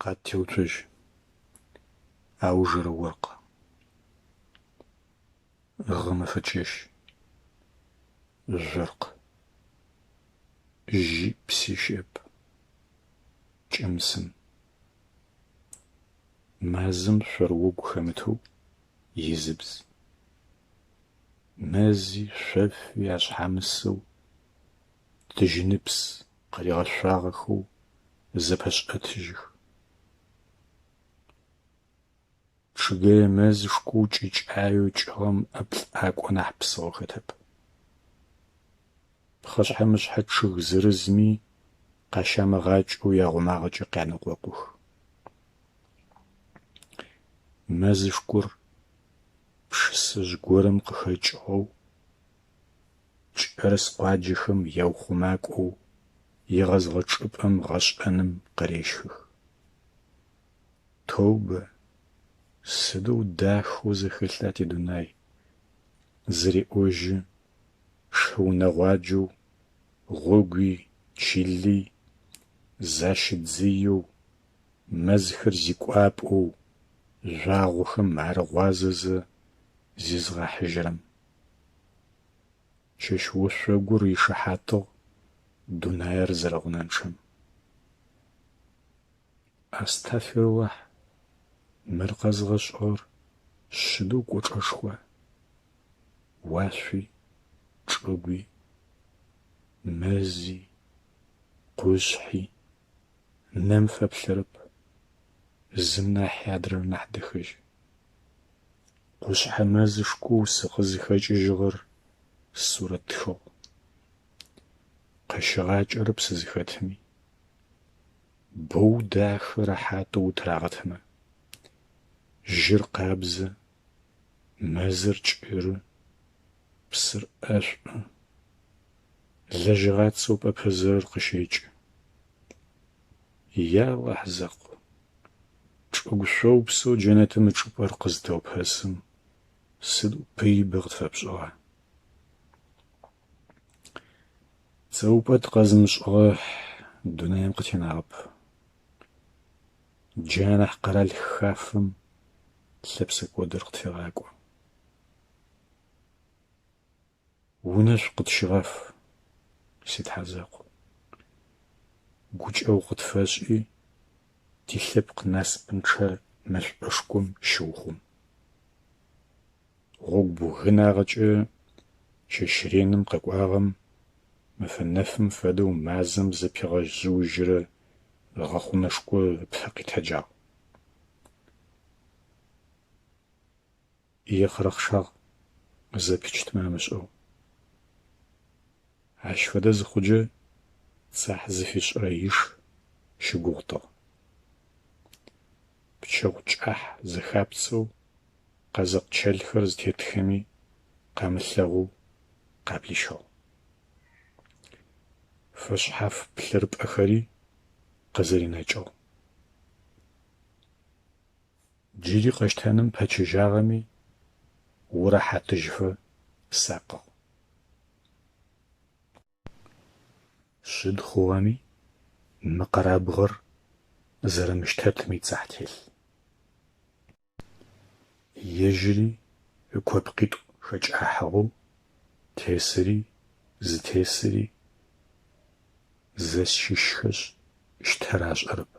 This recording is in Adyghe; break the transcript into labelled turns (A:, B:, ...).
A: Къат Теуцожь. Аужырэ оркъ. Гъэмэфэ чэщ. Жъоркъ. Жьи пси щыӏэп. Кӏым-сым. Мазэм шъорыогу хэмытэу изыбз. Мэзи шъофи ашъхьамысэу тыжьыныпс къыригъэшъуагъэхэу зэпэшӏэтыжьых. Чъыгэе мэзышхоу кӏыкӏаеу кӏыгъэм ӏэплӏакӏо нахь псыгъо хэтэп. Пхъэшъхьэ-мышъхьэ чъыг зырызми къащамыгъакӏэу ягъумагъэкӏэ къянэкъокъух. Мэзышхор пшысэжъ горэм къыхэкӏыгъэу, кӏэрыс къуаджэхэм яухъумакӏоу егъэзыгъэ чӏыпӏэм гъэшӏэным къырещхых. Тобэ, сыдэу дахэу зэхэлъа тидунай, зыреӏожьы шыу нэгъуаджэу гъогуи чыли защыдзыеу, мэзхэр зикӏуапӏэу жъуагъохэм арыгъуазэзэ зезгъахьыжьырэм. Чэщ ошъогур ишыхьатыгъ дунаир зэрэгъунэнчъэм. Астафирулахь, мыр къэзгъэшӏыгъэр шъыдэу кӏочӏэшхуа? Уашъуи, чӏыгуи, мэзи, къушъхьи нэм фэплъырэп, зым нахьи адрэр нахь дэхэжь. Къушъхьэ мэзышхоу сыкъызхэкӏыжьыгъэр сурэттхыгъ. Къыщыгъакӏэрэп сызхэтми. Боу дахэ рэхьатэу утырагъэтымэ. Жьыр къабзэ, мэзыр кӏыры, псыр ӏэшӏу, лэжьыгъацэу пӏэпызырэр къыщэкӏы. Я Алахь закъу, чӏыгу шъоупсэу джэнэтым ычӏыпӏэр къызытэупэсым, сыдэу пыибэ къытфэпшӏыгъа? Цэупӏэ тыкъэзымышӏыгъэ дунаим къытенагъэп. Джы анахь къэрал хафэм лъэпсэкӏодыр къытфегъакӏо. Унэшӏу къытщыгъаф, си Тхьэ закъу. Гукӏэгъу къытфэшӏи, тилъэпкъ насыпынчъэ мэшӏошхом щыухъум. Гъогу бгынагъэкӏэ чэщ реным къэкӏуагъэм мэфэ нэфым фэдэу мазэм зэпигъэжъыужьырэ гъэхъунэшхо ыпэ къитэджагъ. Ехъырэхъышагъ зэпичытмэ амышӏэу. Ащ фэдэ зыхъуджэ цахь зыфишӏырэ иш щыгугъутыгъ. Пчэгъу кӏахь зэхапцэу къэзэкъ чэлхэр зытетхэми къамылъэгъоу къаблищыгъ. Фэшъхьаф плъырыпӏэхэри къызэринэкӏыгъ. Джыри къэщтэным пэчыжьагъэми, урэхьатыжьыфэ сакъыгъ. Шъыд хъугъэми, мы къэрабгъэр зэрэмыщтэтым ицыхьэ телъ. Ежьыри ыкопкъитӏу хэкӏахьыгъэу, тесыри зытесыри зэщыщхэшъ, щтэр ашӏэрэп.